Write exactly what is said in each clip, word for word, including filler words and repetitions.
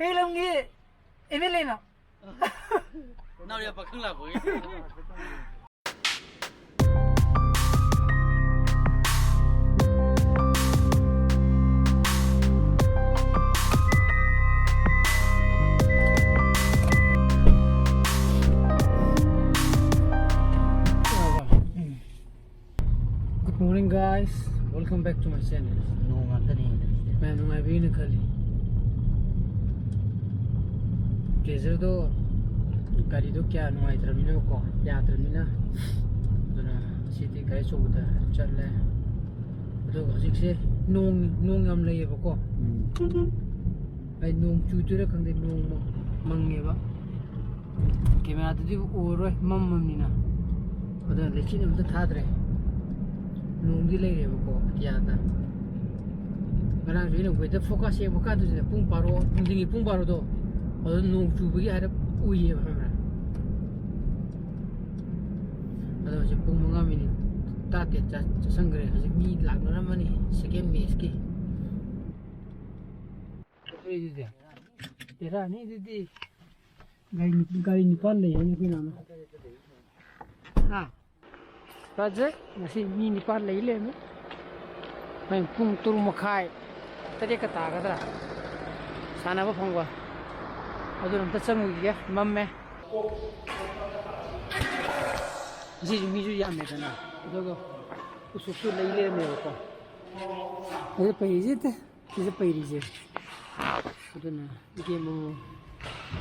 ꯀꯩ ꯂꯝꯒꯤ M L ꯑꯦꯅꯣ? ꯅꯥꯎꯔꯦꯝ ꯄꯥꯈꯪ ꯂꯥꯛꯄꯒꯤ꯫ Good morning, guys. Welcome back to my channel. ꯅꯣꯡ ꯉꯥꯛꯇꯅꯦ ꯌꯦꯡꯗꯣꯏꯁꯦ꯫ ꯃꯌꯥꯝ ꯅꯨꯡꯉꯥꯏꯕꯤꯅ ꯈꯜꯂꯤ꯫ ꯄ꯭ꯂꯦꯖꯔꯗꯣ ꯒꯥꯔꯤꯗꯣ ꯀꯌꯥ ꯅꯨꯡꯉꯥꯏꯇ꯭ꯔꯕꯅꯤꯅꯀꯣ, ꯌꯥꯗ꯭ꯔꯕꯅꯤꯅ, ꯑꯗꯨꯅ ꯉꯁꯤꯗꯤ ꯒꯥꯔꯤ ꯑꯆꯧꯕꯗ ꯆꯠꯂꯦ꯫ ꯑꯗꯨꯒ ꯍꯧꯖꯤꯛꯁꯦ ꯅꯣꯡ, ꯅꯣꯡ ꯌꯥꯝ ꯂꯩꯌꯦꯕꯀꯣ꯫ ꯎꯝ꯫ ꯑꯩ ꯅꯣꯡ ꯆꯨꯗꯣꯏꯔꯥ ꯈꯪꯗꯦ, ꯅꯣꯡ ꯃꯪ-, ꯃꯪꯉꯦꯕ꯫ ꯀꯦꯃꯦꯔꯥꯗꯗꯤ ꯎꯔꯔꯣꯏ, ꯃꯝꯃꯕꯅꯤꯅ꯫ ꯑꯗꯨꯅ ꯂꯩꯆꯤꯟ ꯑꯝꯇ ꯊꯥꯗ꯭ꯔꯦ꯫ ꯅꯣꯡꯗꯤ ꯂꯩꯔꯦꯕꯀꯣ ꯑꯇꯤꯌꯥꯗ꯫ ꯉꯔꯥꯡꯁꯨ ꯑꯩꯅ weather forecast ꯌꯦꯡꯕ ꯀꯥꯟꯗꯁꯨꯅꯦ, ꯄꯨꯡ ꯕꯥꯔꯣ, ꯅꯨꯡꯊꯤꯟꯒꯤ ꯄꯨꯡ ꯕꯥꯔꯣꯗꯣ, ꯑꯗꯨꯗ ꯅꯣꯡ ꯆꯨꯕꯒꯤ ꯍꯥꯏꯔꯞ ꯎꯏꯌꯦꯕ, ꯈꯪꯕ꯭ꯔꯥ? ꯑꯗꯣ ꯍꯧꯖꯤꯛ ꯄꯨꯡ ꯃꯉꯥ ꯃꯤꯅꯤꯠ ꯇꯔꯥꯇꯔꯦꯠ ꯆꯠ-, ꯆꯠꯁꯟꯈ꯭ꯔꯦ꯫ ꯍꯧꯖꯤꯛ ꯃꯤ ꯂꯥꯛꯅꯔꯝꯃꯅꯤ second matchꯀꯤ꯫ ꯑꯗꯨꯗꯤ ꯕꯦꯔꯥꯅꯤ ꯑꯗꯨꯗꯤ꯫ ꯒꯥꯔꯤ, ꯒꯥꯔꯤ ꯅꯤꯄꯥꯟ ꯂꯩ ꯍꯥꯏꯅꯤ ꯑꯩꯈꯣꯏ ꯃꯥꯅ꯫ ꯍꯥ? ꯐꯖꯩ꯫ ꯉꯁꯤ ꯃꯤ ꯅꯤꯄꯥꯟ ꯂꯩ ꯂꯩꯔꯝꯃꯤ꯫ ꯍꯣꯔꯦꯟ ꯄꯨꯡ ꯇꯔꯨꯛ ꯃꯈꯥꯏ, ꯇꯔꯦꯠꯀ ꯇꯥꯒꯗ꯭ꯔꯥ ꯁꯥꯟꯅꯕ ꯐꯪꯕ꯫ ꯑꯗꯨꯅ ꯑꯝꯇ ꯆꯪꯉꯨꯈꯤꯒꯦ, ꯃꯝꯃꯦ꯫ ꯉꯁꯤꯁꯨ ꯃꯤꯁꯨ ꯌꯥꯝꯃꯦꯗꯅ, ꯑꯗꯨꯒ ꯎꯁꯣꯞꯁꯨ ꯂꯩ ꯂꯩꯔꯝꯃꯦꯕꯀꯣ꯫ ꯑꯗꯨ ꯄꯩꯔꯤꯁꯦ ꯇꯦ꯫ ꯁꯤꯗ ꯄꯩꯔꯤꯁꯦ꯫ ꯑꯗꯨꯅ ꯒꯦꯝ ꯑꯃꯨꯛ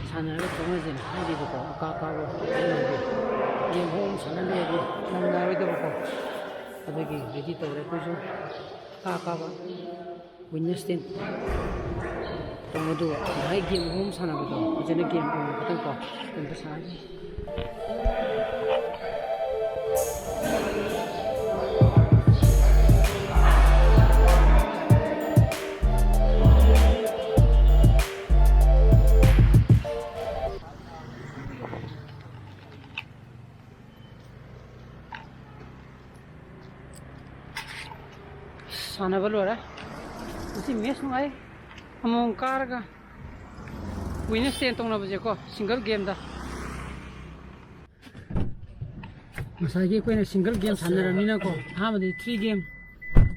ꯁꯥꯟꯅꯔꯒ ꯊꯣꯛꯅꯁꯦꯅ ꯍꯥꯏꯔꯤꯕꯀꯣ, ꯑꯀꯥ ꯑꯀꯥꯕ꯫ ꯒꯦꯝ ꯑꯍꯨꯝ ꯁꯥꯟꯅ ꯂꯩꯔꯗꯤ ꯅꯪꯉꯔꯣꯏꯗꯕꯀꯣ꯫ ꯑꯗꯨꯒꯤ ꯔꯦꯗꯤ ꯇꯧꯔꯦ ꯑꯩꯈꯣꯏꯁꯨ꯫ ꯑꯀꯥ ꯑꯀꯥꯕ ꯋꯤꯟꯅꯔꯁ ꯇꯤꯝ ꯇꯧꯅꯗꯨ ꯉꯁꯥꯏ ꯒꯦꯝ ꯑꯍꯨꯝ ꯁꯥꯟꯅꯕꯗꯣ, ꯐꯖꯅ ꯒꯦꯝ ꯑꯍꯨꯝ ꯈꯛꯇꯪ ꯀꯣ, ꯑꯗꯨꯝ ꯁꯥꯟꯅꯁꯤ꯫ ꯁꯥꯟꯅꯕ ꯂꯣꯏꯔꯦ꯫ ꯉꯁꯤ ꯃꯦꯠꯁ ꯅꯨꯡꯉꯥꯏ꯫ ꯑꯃꯃꯝ ꯀꯥꯔꯒ Win and stand ꯇꯧꯅꯕꯁꯦꯀꯣ, single gameꯗ꯫ ꯉꯁꯥꯏꯒꯤ ꯑꯩꯈꯣꯏꯅ single game ꯁꯥꯟꯅꯔꯕꯅꯤꯅꯀꯣ, ꯑꯍꯥꯟꯕꯗꯤ three game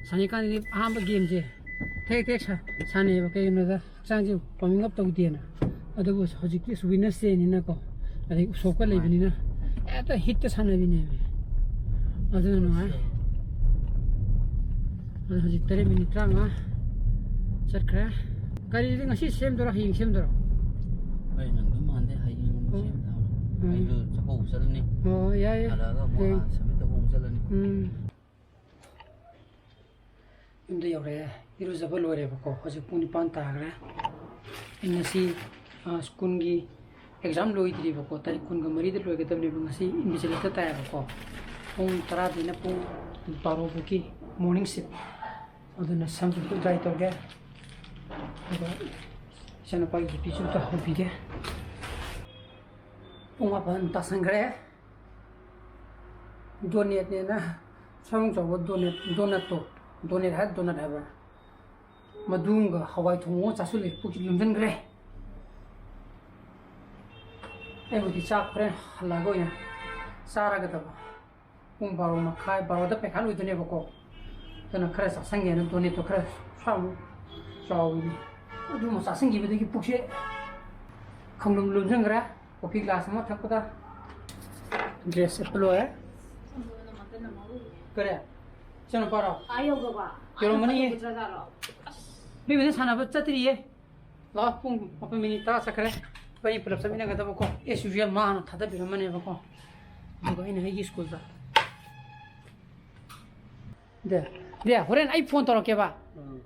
ꯁꯥꯟꯅꯩꯀꯥꯟꯗꯗꯤ ꯑꯍꯥꯟꯕ gameꯁꯦ ꯊꯦꯛ ꯊꯦꯛ ꯁꯥ-, ꯁꯥꯟꯅꯩꯌꯦꯕ꯫ ꯀꯩꯒꯤꯅꯣꯗ ꯍꯛꯆꯥꯡꯁꯦ warming up ꯇꯧꯗꯦꯅ꯫ ꯑꯗꯨꯕꯨ ꯍꯧꯖꯤꯛꯇꯤ winnerꯁ dayꯅꯤꯅꯀꯣ, ꯑꯗꯩ ꯎꯁꯣꯞꯀ ꯂꯩꯕꯅꯤꯅ ꯍꯦꯛꯇ ꯍꯤꯠꯇ ꯁꯥꯟꯅꯕꯤꯅꯦꯃꯤ꯫ ꯑꯗꯨꯅ ꯅꯨꯡꯉꯥꯏ꯫ ꯑꯗꯣ ꯍꯧꯖꯤꯛ ꯇꯔꯦꯠ ꯃꯤꯅꯤꯠ ꯇꯔꯥꯃꯉꯥ ꯆꯠꯈ꯭ꯔꯦ꯫ ꯀꯔꯤꯗꯤ ꯉꯁꯤ ꯁꯦꯝꯗꯣꯏꯔꯣ, ꯍꯌꯦꯡ ꯁꯦꯝꯗꯣꯏꯔꯣ? ꯑꯩ ꯅꯪꯗꯧ ꯃꯥꯟꯗꯦ, ꯍꯌꯦꯡ ꯑꯃꯨꯛ ꯑꯣ꯫ ꯁꯦꯝ ꯇꯥꯕꯅꯤ꯫ ꯎꯝ꯫ ꯑꯩꯁꯨ ꯆꯥꯛꯀꯧꯕ ꯆꯠꯂꯅꯤ꯫ ꯑꯣ, ꯌꯥꯏꯌꯦ꯫ ꯍꯜꯂꯛꯑꯒ ꯑꯃꯨꯛ ꯍꯌꯦꯡ꯫ ꯑꯥ, submit ꯇꯧꯕ ꯑꯃꯨꯛ ꯆꯠꯂꯅꯤ꯫ ꯎꯝ꯫ ꯌꯨꯝꯗ ꯌꯧꯔꯛꯑꯦ, ꯏꯔꯨꯖꯕ ꯂꯣꯏꯔꯦꯕꯀꯣ꯫ ꯍꯧꯖꯤꯛ ꯄꯨꯡ ꯅꯤꯄꯥꯟ ꯇꯥꯈ꯭ꯔꯦ꯫ ꯑꯩ ꯉꯁꯤ, ꯑꯥ, ꯁ꯭ꯀꯨꯜꯒꯤ exam ꯂꯣꯏꯗ꯭ꯔꯤꯕꯀꯣ, ꯇꯥꯔꯤꯛ ꯀꯨꯟꯒ ꯃꯔꯤꯗ ꯂꯣꯏꯒꯗꯕꯅꯦꯕ꯫ ꯉꯁꯤ invigilator ꯇꯥꯏꯌꯦꯕꯀꯣ꯫ ꯄꯨꯡ ꯇꯔꯥꯗꯩꯅ ꯄꯨꯡ ꯕꯥꯔꯣ ꯐꯥꯎꯒꯤ morning shift꯫ ꯑꯗꯨꯅ ꯁꯝꯁꯨ ꯑꯝꯇ dry ꯇꯧꯒꯦ꯫ ꯑꯗꯨꯒ ꯏꯆꯥꯅꯨꯄꯥꯒꯤ ꯖꯤꯄꯤꯁꯨ ꯑꯝꯇ ꯍꯧꯕꯤꯒꯦ꯫ ꯄꯨꯡ ꯃꯥꯄꯟ ꯇꯥꯁꯟꯈ꯭ꯔꯦ꯫ Donutꯅꯦꯅ ꯁꯔꯨꯡ ꯆꯥꯎꯕ donut, donutꯇꯣ, donut ꯍꯥꯏ, donut ꯍꯥꯏꯕ꯭ꯔꯥ? ꯃꯗꯨꯝꯒ ꯍꯋꯥꯏ ꯊꯣꯡꯕ ꯑꯃ ꯆꯥꯁꯤꯜꯂꯦ, ꯄꯨꯛꯁꯤ ꯂꯨꯝꯁꯤꯟꯈ꯭ꯔꯦ꯫ ꯑꯩꯕꯨꯗꯤ ꯆꯥꯛ ꯍꯣꯔꯦꯟ ꯍꯜꯂꯛꯑꯒ ꯑꯣꯏꯅ ꯆꯥꯔꯒꯗꯕ꯫ ꯄꯨꯡ ꯕꯥꯔꯣ ꯃꯈꯥꯏ, ꯕꯥꯔꯣꯗ ꯄꯩꯈꯥ ꯂꯣꯏꯗꯣꯏꯅꯦꯕꯀꯣ꯫ ꯑꯗꯨꯅ ꯈꯔ ꯆꯥꯁꯟꯒꯦꯅ donutꯇꯣ ꯈꯔ ꯈꯔ ꯑꯃꯨꯛ ꯆꯥꯎꯕꯅꯤ꯫ ꯑꯗꯨ ꯑꯃꯨꯛ ꯆꯥꯁꯟꯈꯤꯕꯗꯒꯤ ꯄꯨꯛꯁꯦ ꯈꯪꯂꯨꯝ ꯂꯨꯝꯁꯤꯟꯈ꯭ꯔꯦ꯫ Coffee glass ꯑꯃ ꯊꯛꯄꯗ꯫ Dress ꯁꯦꯠꯄ ꯂꯣꯏꯔꯦ꯫ ꯀꯔꯤ? ꯏꯆꯥꯅꯨꯄꯥꯔꯣ? ꯑꯥ ꯌꯧꯈ꯭ꯔꯕ? ꯌꯧꯔꯝꯃꯅꯤꯌꯦ꯫ ꯌꯧꯈ꯭ꯔꯖꯥꯠꯂꯣ? ꯑꯁ꯫ ꯕꯦꯕꯤꯗ ꯁꯥꯟꯅꯕ ꯆꯠꯇ꯭ꯔꯤꯌꯦ꯫ ꯂꯥꯛꯑꯣ, ꯄꯨꯡ ꯃꯥꯄꯟ ꯃꯤꯅꯤꯠ ꯇꯔꯥ ꯆꯠꯈ꯭ꯔꯦ꯫ ꯏꯕꯥꯅꯤ ꯄꯨꯂꯞ ꯆꯠꯃꯤꯟꯅꯒꯗꯕꯀꯣ꯫ As usual ꯃꯥꯅ ꯊꯥꯗꯕꯤꯔꯝꯃꯅꯦꯕꯀꯣ꯫ ꯑꯗꯨꯒ ꯑꯩꯅ ꯑꯩꯒꯤ ꯁ꯭ꯀꯨꯜꯗ꯫ ꯗꯦ, ꯗꯦ, ꯍꯣꯔꯦꯟ ꯑꯩ ꯐꯣꯟ ꯇꯧꯔꯛꯀꯦꯕ꯫ ꯎꯝ꯫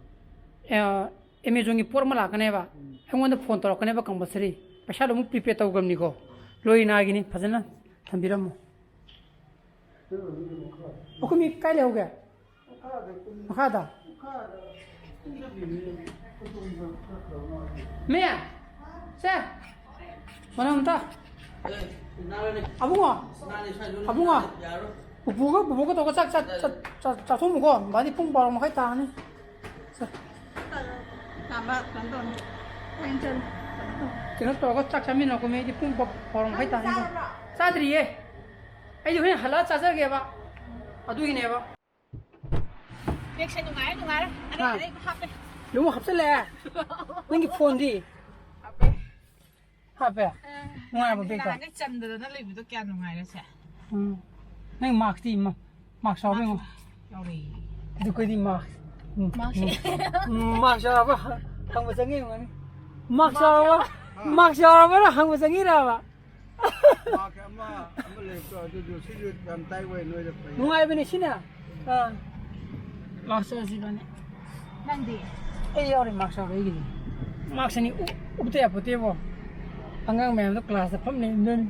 ꯑ, Amazonꯒꯤ ꯄꯣꯠ ꯑꯃ ꯂꯥꯛꯀꯅꯦꯕ꯫ ꯎꯝ꯫ ꯑꯩꯉꯣꯟꯗ ꯐꯣꯟ ꯇꯧꯔꯛꯀꯅꯦꯕ compulsory꯫ ꯄꯩꯁꯥꯗꯣ ꯑꯃꯨꯛ prepaid ꯇꯧꯈ꯭ꯔꯕꯅꯤꯀꯣ꯫ ꯂꯣꯏꯅꯥꯒꯤꯅꯤ, ꯐꯖꯅ ꯊꯝꯕꯤꯔꯝꯃꯣ꯫ ꯑꯩꯈꯣꯏ ꯃꯤ ꯀꯥꯏ ꯂꯩꯍꯧꯒꯦ? ꯃꯈꯥꯗ? ꯃꯦ! ꯁꯦ! ꯃꯅꯝ ꯑꯝꯇ꯫ ꯑꯕꯨꯡꯉꯣ! ꯑꯕꯨꯡꯉꯣ! ꯄꯨꯄꯨꯒ ꯕꯨꯕꯣꯛꯀ ꯇꯧꯔꯒ ꯆꯥꯛ ꯆꯥ-, ꯆꯥ-, ꯆꯥ-, ꯆꯥꯊꯣꯛꯑꯝꯃꯨꯀꯣ꯫ ꯕꯥꯗꯤ ꯄꯨꯡ ꯕꯥꯔꯣ ꯃꯈꯥꯏ ꯇꯥꯔꯅꯤ꯫ ꯁꯦ꯫ ꯆꯥꯕ ꯀꯩꯅꯣ ꯇꯧꯔꯅꯤ꯫ ꯍꯌꯦꯡ ꯆꯠꯂꯨ꯫ ꯀꯩꯅꯣ ꯇꯧꯔꯒ ꯆꯥꯛ ꯆꯥꯃꯤꯟꯅꯔꯛꯄ ꯃꯤ ꯑꯩꯗꯤ ꯄꯨꯡ ꯕ-, ꯕꯥꯔꯣ ꯃꯈꯥꯏ ꯇꯥꯅꯤ꯫ ꯆꯥꯗ꯭ꯔꯤꯌꯦ꯫ ꯑꯩꯗꯤ ꯍꯣꯔꯦꯟ ꯍꯜꯂꯛꯑ ꯆꯥꯖꯒꯦꯕ꯫ ꯑꯗꯨꯒꯤꯅꯦꯕ꯫ ꯕꯦꯒꯁꯦ ꯅꯨꯡꯉꯥꯏꯔꯦ, ꯅꯨꯡꯉꯥꯏꯔꯦ꯫ ꯍꯥ? ꯑꯔꯩ ꯑꯔꯩꯕ ꯍꯥꯞꯄꯦ꯫ ꯂꯣꯏꯅꯃꯛ ꯍꯥꯞꯆꯜꯂꯦ? ꯅꯪꯒꯤ ꯐꯣꯟꯗꯤ? ꯍꯥꯞꯄꯦ꯫ ꯍꯥꯞꯄꯦ? ꯑ, ꯅꯨꯡꯉꯥꯏꯔꯕ ꯕꯦꯒꯇꯣ? ꯅꯍꯥꯟꯒꯩ ꯆꯟꯗꯗꯅ ꯂꯩꯕꯗꯣ ꯀꯌꯥ ꯅꯨꯡꯉꯥꯏꯔꯦ ꯁꯦ꯫ ꯎꯝ꯫ ꯅꯪ ꯃꯥꯛꯁꯇꯤ ꯃ-, ꯃꯥꯛꯁ ꯌꯥꯎꯕ꯭ꯔꯥ ꯌꯦꯡꯉꯣ꯫ ꯌꯥꯎꯔꯛꯑꯦ꯫ ꯑꯗꯨ ꯑꯩꯈꯣꯏꯗꯤ ꯃꯥꯛꯁ꯫ ꯎꯝ, ꯃꯥꯛꯁ꯫ ꯎꯝ, ꯎꯝ, ꯃꯥꯛꯁ ꯌꯥꯎꯔꯕ ꯍꯪꯕ ꯆꯪꯉꯦ ꯌꯦꯡꯉꯣꯅꯦ꯫ ꯃꯥꯛꯁ ꯌꯥꯎꯔꯕ, ꯃꯥꯛꯁ ꯌꯥꯎꯔꯕꯅ ꯍꯪꯕ ꯆꯪꯉꯤꯔꯕ? ꯃꯥꯛꯁ ꯑꯃ, ꯑꯃ ꯂꯩꯕꯗꯣ ꯑꯗꯨꯗꯨ ꯁꯤꯁꯨ ꯌꯥꯝ ꯇꯥꯏ ꯑꯣꯏ ꯅꯣꯏꯗ ꯐꯩ꯫ ꯅꯨꯡꯉꯥꯏꯕꯅꯦ ꯁꯤꯅ꯫ ꯑꯥ꯫ ꯂꯥꯛꯁ ꯑꯁꯤꯗꯅꯦ꯫ ꯅꯪꯗꯤ? ꯑꯩ ꯌꯥꯎꯔꯦ, ꯃꯥꯛꯁ ꯌꯥꯎꯔꯦ ꯑꯩꯒꯤꯗꯤ꯫ ꯃꯥꯛꯁ ꯑꯅꯤ ꯎꯞ-, ꯎꯞꯇ ꯌꯥꯄꯣꯠꯇꯦꯕꯣ꯫ ꯑꯉꯥꯡ ꯃꯌꯥꯝꯗꯣ ꯀ꯭ꯂꯥꯁꯇ ꯐꯝ ꯂꯩꯔꯝꯗꯣꯏꯅꯤ꯫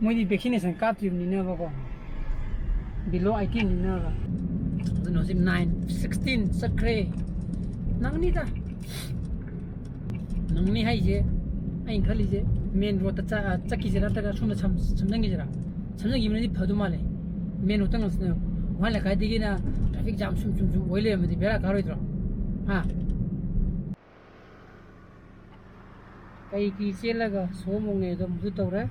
ꯃꯣꯏꯗꯤ ꯚꯦꯛꯁꯤꯅꯦꯁꯟ ꯀꯥꯞꯇ꯭ꯔꯤꯕꯅꯤꯅꯕꯀꯣ꯫ Below eighteen ꯅꯤꯅꯕ꯫ ꯑꯗꯨꯅ ꯍꯧꯖꯤꯛ nine sixteen ꯆꯠꯈ꯭ꯔꯦ꯫ ꯅꯪꯅꯤꯗ꯫ ꯅꯪꯅꯤ ꯍꯥꯏꯁꯦ, ꯑꯩꯅ ꯈꯜꯂꯤꯁꯦ main roadꯇ ꯆ-, ꯆꯠꯈꯤꯁꯤꯔꯥ ꯅꯠꯇ꯭ꯔꯒ ꯁꯣꯝꯗ ꯁꯝ-, ꯁꯝꯖꯟꯈꯤꯁꯤꯔꯥ? ꯁꯝꯖꯟꯈꯤꯕꯅꯗꯤ ꯐꯗꯧ ꯃꯥꯜꯂꯦ꯫ Main roadꯇ ꯉꯁ-, ꯋꯥꯍꯦꯡ ꯂꯩꯀꯥꯏꯗꯒꯤꯅ traffic jam ꯁꯨꯝ ꯁꯨꯝ ꯁꯨꯝ ꯑꯣꯏ ꯂꯩꯔꯝꯃꯗꯤ ꯕꯦꯔꯥ ꯀꯥꯔꯣꯏꯗ꯭ꯔꯣ? ꯍꯥ? ꯀꯩꯒꯤ ꯆꯦꯜꯂꯒ ꯁꯣꯝ ꯃꯨꯛꯅꯦ ꯑꯗꯣ ꯑꯃꯨꯛꯁꯨ ꯇꯧꯔꯦ꯫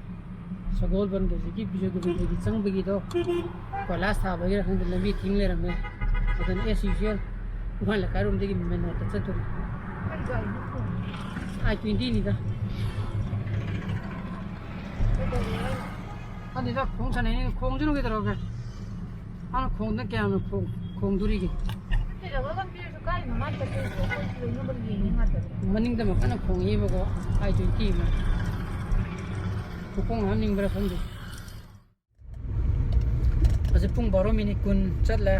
ꯁꯒꯣꯜꯕꯟꯒ ꯍꯧꯖꯤꯛꯀꯤ ꯕꯤꯖꯣꯏ ꯒꯣꯕꯤꯟꯗꯒꯤ ꯆꯪꯕꯒꯤꯗꯣ ꯀꯣꯏꯂꯥꯁ ꯊꯥꯕꯒꯤꯔ ꯈꯪꯗꯦ, ꯂꯝꯕꯤ ꯊꯤꯡ ꯂꯩꯔꯝꯃꯦ꯫ ꯑꯗꯨꯅ as usual Imphal ꯂꯩꯀꯥꯏꯔꯣꯝꯗꯒꯤ main roadꯇ ꯆꯠꯇꯣꯔꯤ꯫ I twentyꯅꯤꯗ꯫ ꯈꯪꯗꯦꯗ, ꯈꯣꯡ ꯁꯥꯟꯅꯩꯅꯦ, ꯈꯣꯡꯁꯅꯨ ꯀꯩꯗꯧꯔꯒꯦ? ꯃꯥꯅ ꯈꯣꯡꯗꯅ ꯀꯌꯥꯝꯅ ꯈꯣꯡ-, ꯈꯣꯡꯗꯣꯔꯤꯒꯦ? ꯅꯠꯇꯦꯗ, ꯂꯝꯕꯤꯗꯁꯨ ꯀꯥꯏꯗꯅꯣ ꯃꯥꯅ ꯆꯠꯇꯣꯏꯁꯦ? ꯑꯩꯈꯣꯏ ꯂꯣꯏꯅꯃꯛ ꯌꯦꯡꯉꯤ ꯉꯥꯛꯇꯅꯤ꯫ ꯃꯅꯤꯡꯗ ꯑꯃ ꯀꯟꯅ ꯈꯣꯡꯉꯤꯕꯀꯣ, I twenty ꯑꯃ꯫ ꯃꯈꯣꯡ ꯍꯥꯝꯅꯤꯡꯕ꯭ꯔꯥ ꯈꯪꯗꯦ꯫ ꯍꯧꯖꯤꯛ ꯄꯨꯡ ꯕꯥꯔꯣ minute ꯀꯨꯟ ꯆꯠꯂꯦ,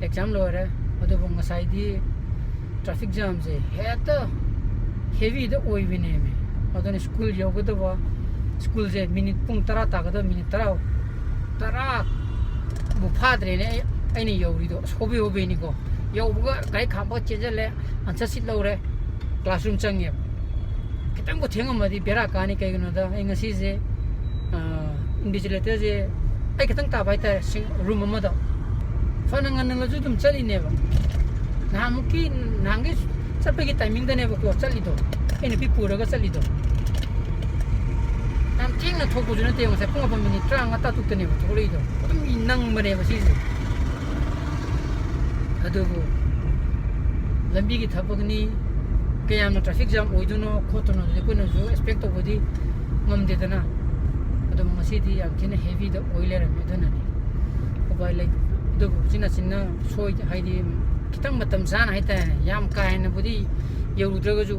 exam ꯂꯣꯏꯔꯦ꯫ ꯑꯗꯨꯕꯨ ꯉꯁꯥꯏꯗꯤ traffic jamꯁꯦ ꯍꯦꯛꯇ heavyꯗ ꯑꯣꯏꯕꯤꯅꯦꯃꯤ꯫ ꯑꯗꯨꯅ school ꯌꯧꯒꯗꯕ, schoolꯁꯦ minute ꯄꯨꯡ ꯇꯔꯥ ꯇꯥꯒꯗꯕ minute ꯇꯔꯥ, ꯇꯔꯥꯕꯨ ꯐꯥꯗ꯭ꯔꯦꯅꯦ ꯑꯩ, ꯑꯩꯅ ꯌꯧꯔꯤꯗꯣ꯫ ꯑꯁ, ꯍꯣꯕꯦ ꯍꯣꯕꯦꯅꯤꯀꯣ꯫ ꯌꯧꯕꯒ ꯒꯥꯔꯤ ꯈꯥꯝꯕꯒ ꯆꯦꯟꯖꯜꯂꯦ, answer sheet ꯂꯧꯔꯦ, classroom ꯆꯪꯉꯦꯕ꯫ ꯈꯤꯇꯪꯕꯨ ꯊꯦꯡꯉꯝꯃꯗꯤ ꯕꯦꯔꯥ ꯀꯥꯅꯤ꯫ ꯀꯩꯒꯤꯅꯣꯗ ꯑꯩ ꯉꯁꯤꯁꯦ, ꯑ, invigilatorꯁꯦ ꯑꯩ ꯈꯤꯇꯪ ꯇꯥꯕ ꯍꯥꯏꯇꯥꯔꯦ, ꯁꯤꯡ-, room ꯑꯃꯗ꯫ ꯐꯅ ꯉꯟꯅꯂꯁꯨ ꯑꯗꯨꯝ ꯆꯠꯂꯤꯅꯦꯕ꯫ ꯅꯍꯥꯟꯃꯨꯛꯀꯤ, ꯅꯍꯥꯟꯒꯤ ꯆꯠꯄꯒꯤ timingꯗꯅꯦꯕꯀꯣ ꯆꯠꯂꯤꯗꯣ꯫ ꯑꯩ ꯅꯨꯄꯤ ꯄꯨꯔꯒ ꯆꯠꯂꯤꯗꯣ꯫ ꯌꯥꯝ ꯊꯦꯡꯅ ꯊꯣꯛꯄꯁꯨ ꯅꯠꯇꯦ, ꯉꯁꯥꯏ ꯄꯨꯡ ꯃꯥꯄꯟ ꯃꯤꯅꯤꯠ ꯇꯔꯥꯃꯉꯥ ꯇꯥꯇꯨꯛꯇꯅꯦꯕ ꯊꯣꯛꯂꯛꯏꯗꯣ꯫ ꯑꯗꯨꯝ ꯅꯪꯕꯅꯦꯕ ꯁꯤꯁꯦ꯫ ꯑꯗꯨꯕꯨ ꯂꯝꯕꯤꯒꯤ ꯊꯕꯛꯅꯤ, ꯀꯌꯥꯝꯅ traffic jam ꯑꯣꯏꯗꯣꯏꯅꯣ ꯈꯣꯠꯇꯣꯏꯅꯣ ꯑꯗꯨꯗꯤ ꯑꯩꯈꯣꯏꯅꯁꯨ expect ꯇꯧꯕꯗꯤ ꯉꯝꯗꯦꯗꯅ꯫ ꯑꯗꯨꯕꯨ ꯉꯁꯤꯗꯤ ꯌꯥꯝ ꯊꯤꯅ heavy ꯗ ꯑꯣꯏ ꯂꯩꯔꯝꯃꯦ꯫ ꯑꯗꯨꯅꯅꯤ, ꯎꯄꯥꯏ ꯂꯩꯇꯦ꯫ ꯑꯗꯨꯕꯨ ꯎꯆꯤꯟ ꯅꯥꯆꯤꯟꯅ ꯁꯣꯏ-, ꯍꯥꯏꯗꯤ ꯈꯤꯇꯪ ꯃꯇꯝ ꯆꯥꯅ ꯍꯥꯏꯇꯥꯔꯦꯅꯦ, ꯌꯥꯝ ꯀꯥ ꯍꯦꯟꯅꯕꯨꯗꯤ ꯌꯧꯔꯨꯗ꯭ꯔꯒꯁꯨ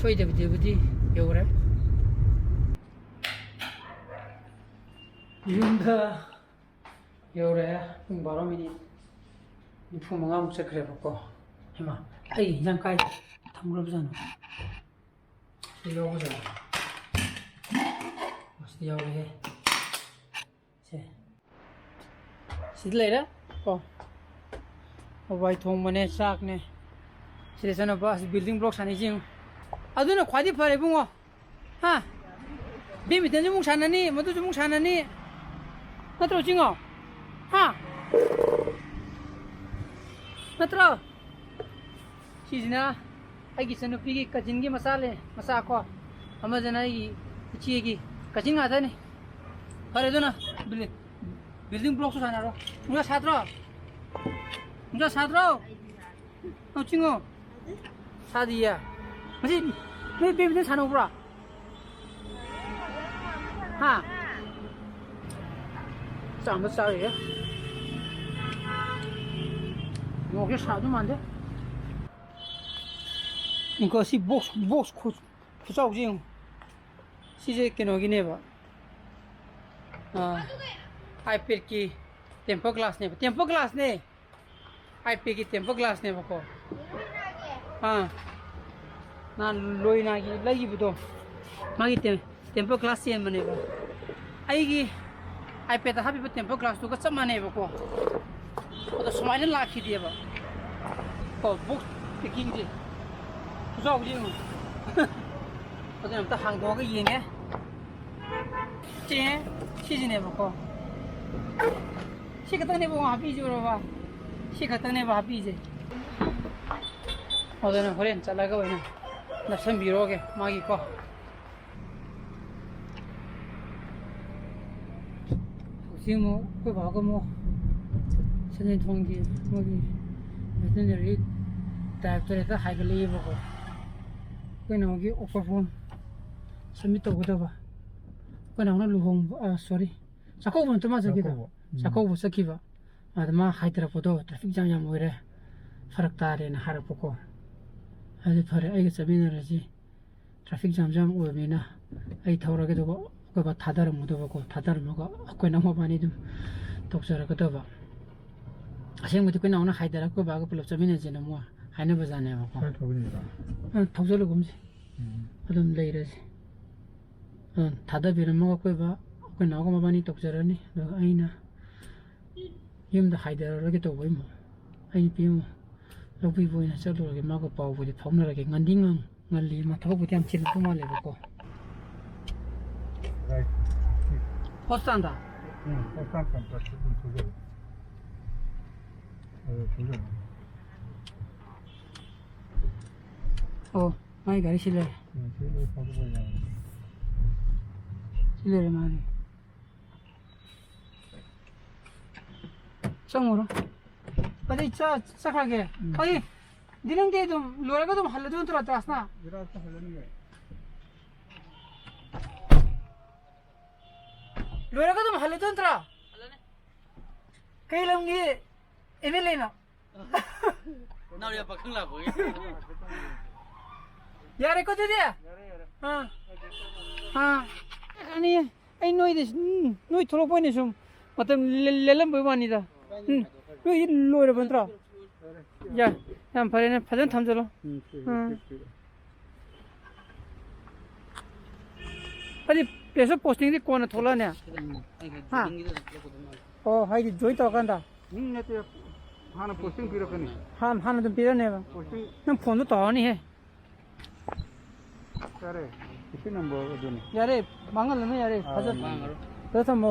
ꯁꯣꯏꯗꯕꯤꯗꯕꯨꯗꯤ ꯌꯧꯔꯦ꯫ ꯌꯨꯝꯗ ꯌꯧꯔꯦ꯫ ꯄꯨꯡ ꯕꯥꯔꯣ ꯃꯤꯅꯤꯠ ꯅꯤꯐꯨ ꯃꯉꯥꯃꯨꯛ ꯆꯠꯈ꯭ꯔꯦꯕꯀꯣ꯫ ꯍꯩꯃꯥ, ꯑꯩ ꯏꯟꯖꯥꯡ ꯀꯥꯏ ꯊꯝꯈ꯭ꯔꯕꯖꯥꯠꯅꯣ? ꯁꯤ ꯌꯥꯎꯕꯖꯥꯠꯅꯣ? ꯁꯤꯗ ꯌꯥꯎꯔꯦꯍꯦ꯫ ꯁꯦ꯫ ꯁꯤꯗ ꯂꯩꯔꯦ ꯀꯣ꯫ ꯍꯋꯥꯏ ꯊꯣꯡꯕꯅꯦ, ꯆꯥꯛꯅꯦ꯫ ꯁꯤꯗ ꯆꯠꯅꯕ ꯑꯁ building block ꯁꯥꯟꯅꯩꯁꯦ ꯌꯦꯡꯉꯨ꯫ ꯑꯗꯨꯅ ꯈ꯭ꯋꯥꯏꯗꯒꯤ ꯐꯔꯦ ꯏꯕꯨꯡꯉꯣ꯫ ꯍꯥ? Badminton ꯁꯨ ꯑꯃꯨꯛ ꯁꯥꯟꯅꯅꯤ, ꯃꯗꯨꯁꯨ ꯑꯃꯨꯛ ꯁꯥꯟꯅꯅꯤ꯫ ꯅꯠꯇ꯭ꯔꯣ ꯆꯤꯡꯉꯣ? ꯍꯥ? ꯅꯠꯇ꯭ꯔꯣ? ꯁꯤꯁꯤꯅ ꯑꯩꯒꯤ ꯏꯆꯟꯅꯨꯄꯤꯒꯤ cousin ꯒꯤ ꯃꯆꯥ ꯂꯩ, ꯃꯆꯥ ꯀꯣ꯫ ꯑꯃꯁꯤꯅ ꯑꯩꯒꯤ ꯏꯆꯦꯒꯤ cousin ꯉꯥꯛꯇꯅꯤ꯫ ꯐꯔꯦ ꯑꯗꯨꯅ building, building block ꯁꯨ ꯁꯥꯟꯅꯔꯣ꯫ ꯅꯨꯡꯁꯥ ꯁꯥꯗ꯭ꯔꯣ? ꯅꯨꯡꯁꯥ ꯁꯥꯗ꯭ꯔꯣ? ꯅꯪ ꯆꯤꯡꯉꯣ꯫ ꯁꯥꯗꯤꯌꯦ꯫ ꯉꯁꯤ ꯅꯣꯏ badminton ꯁꯥꯟꯅꯧꯕ꯭ꯔꯣ? ꯍꯥ? ꯆꯥꯝꯕ ꯆꯥꯔꯤꯌꯦ꯫ ꯃꯣꯔꯣꯛꯁꯦ ꯁꯥꯗꯧ ꯃꯥꯟꯗꯦ꯫ ꯉꯥꯏꯈꯣ, ꯁꯤ box, box ꯈꯨ-, ꯈꯨꯆꯥꯎꯁꯦ ꯌꯦꯡꯉꯨ꯫ ꯁꯤꯁꯦ ꯀꯩꯅꯣꯒꯤꯅꯦꯕ꯫ ꯑꯥ, iPad ꯀꯤ tempered glass ꯅꯦꯕ꯫ Tempered glass ꯅꯦ꯫ iPad ꯀꯤ tempered glass ꯅꯦꯕꯀꯣ꯫ ꯑꯥ꯫ ꯅꯍꯥꯟ ꯂꯣꯏꯅꯥꯒꯤ ꯂꯩꯈꯤꯕꯗꯣ꯫ ꯃꯥꯒꯤ tem-, tempered glass ꯆꯦꯟꯕꯅꯦꯕ꯫ ꯑꯩꯒꯤ iPad ꯇ ꯍꯥꯞꯄꯤꯕ tempered glass ꯇꯨꯒ ꯆꯞ ꯃꯥꯟꯅꯩꯕꯀꯣ꯫ ꯑꯗꯣ ꯁꯨꯃꯥꯏꯅ ꯂꯥꯛꯈꯤꯗꯦꯕ꯫ ꯀꯣ, box packing ꯁꯦ꯫ ꯈꯨꯆꯥꯎꯁꯦ ꯌꯦꯡꯉꯨ꯫ ꯑꯗꯨꯅ ꯑꯝꯇ ꯍꯥꯡꯗꯣꯛꯑꯒ ꯌꯦꯡꯒꯦ꯫ ꯁꯦ, ꯁꯤꯁꯤꯅꯦꯕꯀꯣ꯫ ꯁꯤ ꯈꯛꯇꯪꯅꯦꯕ ꯍꯥꯞꯄꯤꯁꯦ, ꯎꯔꯕ? ꯁꯤ ꯈꯛꯇꯪꯅꯦꯕ ꯍꯥꯞꯄꯤꯁꯦ꯫ ꯑꯗꯨꯅ ꯍꯣꯔꯦꯟ ꯆꯠꯂꯒ ꯑꯣꯏꯅ ꯅꯞꯁꯟꯕꯤꯔꯣꯒꯦ ꯃꯥꯒꯤꯀꯣ꯫ ꯍꯧꯖꯤꯛ ꯑꯃꯨꯛ ꯑꯩꯈꯣꯏ ꯕꯥꯒ ꯑꯃꯨꯛ ꯁꯟꯖꯦꯟꯊꯣꯡꯒꯤ ꯃꯣꯏꯒꯤ ꯚꯦꯇꯤꯅꯔꯤ ꯗꯥꯏꯔꯦꯛꯇꯣꯔꯦꯠꯇ ꯍꯥꯏꯒꯠꯂꯛꯑꯦꯕꯀꯣ꯫ ꯑꯩꯈꯣꯏ ꯅꯥꯎꯒꯤ ꯑꯣꯛꯄ ꯐꯣꯝ ꯁꯕꯃꯤꯠ ꯇꯧꯒꯗꯕ꯫ ꯑꯩꯈꯣꯏ ꯅꯥꯎꯅ ꯂꯨꯍꯣꯡꯕ, ꯑ, ꯁꯣꯔꯤ, ꯆꯥꯛꯀꯧꯕ ꯅꯠꯇ꯭ꯔꯣ ꯃꯥ ꯆꯠꯈꯤꯗꯣ? ꯆꯥꯛꯀꯧꯕ꯫ ꯎꯝ꯫ ꯆꯥꯛꯀꯧꯕ ꯆꯠꯈꯤꯕ꯫ ꯑꯗ ꯃꯥ ꯍꯥꯏꯊꯔꯛꯄꯗꯣ ꯇ꯭ꯔꯥꯐꯤꯛ ꯖꯥꯝ ꯌꯥꯝ ꯑꯣꯏꯔꯦ, ꯐꯔꯛ ꯇꯥꯔꯦꯅ ꯍꯥꯏꯔꯛꯄꯀꯣ꯫ ꯑꯗꯨꯗꯤ ꯐꯔꯦ, ꯑꯩꯒ ꯆꯠꯃꯤꯟꯅꯔꯁꯤ꯫ ꯇ꯭ꯔꯥꯐꯤꯛ ꯖꯥꯝꯁꯨ ꯌꯥꯝ ꯑꯣꯏꯕꯅꯤꯅ ꯑꯩ ꯊꯧꯔꯒꯦ, ꯑꯗꯨꯒ ꯑꯩꯈꯣꯏ ꯕꯥ ꯊꯥꯗꯔꯝꯒꯗꯕꯀꯣ, ꯊꯥꯗꯔꯝꯃꯒ ꯑꯩꯈꯣꯏ ꯅꯪ ꯃꯕꯥꯅꯤ ꯑꯗꯨꯝ ꯇꯧꯖꯔꯒꯗꯕ꯫ ꯑꯁꯦꯡꯕꯗꯤ ꯑꯩꯈꯣꯏ ꯅꯥꯎꯅ ꯍꯥꯏꯗꯔꯒ ꯑꯩꯈꯣꯏ ꯕꯥꯒ ꯄꯨꯂꯞ ꯆꯠꯃꯤꯟꯅꯁꯦꯅ ꯑꯃꯨꯛ ꯍꯥꯏꯅꯕꯖꯥꯠꯅꯦꯕꯀꯣ꯫ ꯀꯥꯏ ꯊꯧꯒꯅꯤꯕ? ꯑ, ꯊꯧꯖꯜꯂꯒꯨꯝꯁꯦ꯫ ꯎꯝ꯫ ꯑꯗꯨꯝ ꯂꯩꯔꯁꯦ꯫ ꯑ, ꯊꯥꯗꯕꯤꯔꯝꯃꯒ ꯑꯩꯈꯣꯏ ꯕꯥ, ꯑꯩꯈꯣꯏ ꯅꯥꯎꯒ ꯃꯕꯥꯅꯤ ꯇꯧꯖꯔꯅꯤ꯫ ꯑꯗꯨꯒ ꯑꯩꯅ ꯌꯨꯝꯗ ꯍꯥꯏꯗꯔꯔꯣꯏꯒꯦ ꯇꯧꯕ ꯏꯃꯣ꯫ ꯑꯩ ꯅꯨꯄꯤ ꯑꯃ ꯂꯧꯕꯤꯕ ꯑꯣꯏꯅ ꯆꯠꯂꯨꯔꯒꯦ, ꯃꯥꯒ ꯄꯥꯎꯕꯨꯗꯤ ꯐꯥꯎꯅꯔꯒꯦ꯫ ꯉꯟꯗꯤ ꯉꯟ-, ꯉꯜꯂꯤ, ꯃꯥ ꯊꯕꯛꯄꯨꯗꯤ ꯌꯥꯝ ꯆꯤꯜꯂꯝꯗꯧ ꯃꯥꯜꯂꯦꯕꯀꯣ꯫ ꯍꯣꯁꯇꯥꯟꯗ? ꯎꯝ, ꯍꯣꯁꯇꯥꯟ ꯀꯝꯄ꯭ꯂꯦꯛꯁꯇ ꯑꯗꯨꯝ ꯊꯣꯛꯑꯦ꯫ ꯑꯣ, ꯃꯥꯏ ꯒꯥꯔꯤ ꯁꯤ ꯂꯩꯔꯦ꯫ ꯎꯝ, ꯁꯤ ꯂꯣꯏ ꯊꯧꯕ ꯌꯥꯔꯦ꯫ ꯁꯤ ꯂꯩꯔꯦ ꯃꯥꯒꯤ꯫ ꯆꯪꯉꯨꯔꯣ꯫ ꯑꯗꯩ ꯆ-, ꯆꯠꯈ꯭ꯔꯒꯦ꯫ ꯎꯝ꯫ ꯑꯩ, ꯗꯤ ꯅꯪꯗꯤ ꯑꯗꯨꯝ ꯂꯣꯏꯔꯒ ꯑꯗꯨꯝ ꯍꯜꯂꯗꯣꯏ ꯅꯠꯇ꯭ꯔꯣ, ꯇꯥꯁꯅꯥ? ꯕꯤꯔꯥꯖꯇ ꯍꯜꯂꯅꯤꯌꯦ꯫ ꯂꯣꯏꯔꯒ ꯑꯗꯨꯝ ꯍꯜꯂꯗꯣꯏ ꯅꯠꯇ꯭ꯔꯣ? ꯀꯩ ꯂꯝꯒꯤ ꯑꯦꯝ ꯑꯦꯜ ꯑꯦꯅꯣ? ꯅꯥꯎꯔꯤꯌꯥ ꯄꯥꯈꯪ ꯂꯥꯛꯄꯒꯤ꯫ ꯌꯥꯔꯦꯀꯣ ꯑꯗꯨꯗꯤ? ꯌꯥꯔꯦ, ꯌꯥꯔꯦ꯫ ꯑꯥ꯫ ꯑꯥ꯫ ꯑꯅꯤ, ꯑꯩ ꯅꯣꯏꯗ ꯁꯨꯝ, ꯅꯣꯏ ꯊꯣꯛꯂꯛꯄ ꯑꯣꯏꯅ ꯁꯨꯝ ꯃꯇꯝ ꯂꯦ-, ꯂꯦꯜꯂꯝꯕꯩ ꯋꯥꯅꯤꯗ꯫ ꯎꯝ꯫ ꯅꯣꯏꯗꯤ ꯂꯣꯏꯔꯕ ꯅꯠꯇ꯭ꯔꯣ? ꯌꯥꯔꯦ꯫ ꯌꯥ-, ꯌꯥꯝ ꯐꯔꯦꯅꯦ, ꯐꯖꯅ ꯊꯝꯖꯜꯂꯣ꯫ ꯎꯝ, ꯁꯤ, ꯎꯝ꯫ ꯁꯤ, ꯁꯤ꯫ ꯑꯗꯨꯗꯤ place of posting ꯗꯤ ꯀꯣꯟꯅ ꯊꯣꯛꯂꯛꯑꯅꯦ? ꯎꯝ꯫ ꯍꯥ? ꯑꯣ, ꯍꯥꯏꯗꯤ join ꯇꯧꯔꯀꯥꯟꯗ? ꯎꯝ, ꯅꯠꯇꯦ, ꯍꯥꯟꯅ posting ꯄꯤꯔꯛꯀꯅꯤ꯫ ꯍꯥꯟ-, ꯍꯥꯟꯅ ꯑꯗꯨꯝ ꯄꯤꯔꯛꯅꯦꯕ? Posting ꯅꯪ ꯐꯣꯟꯗꯣ ꯇꯧꯔꯅꯤꯍꯦ꯫ ꯌꯥꯔꯦ, ꯏꯁꯤꯡ ꯅꯝꯕ ꯑꯗꯨꯅꯤ꯫ ꯌꯥꯔꯦ, ꯃꯥꯡꯍꯜꯂꯅꯨ, ꯌꯥꯔꯦ, ꯑꯥ, ꯐꯖꯅ꯫ ꯃꯥꯡꯉꯔꯣꯏ꯫ ꯐꯖꯅ ꯊꯝꯃꯣ꯫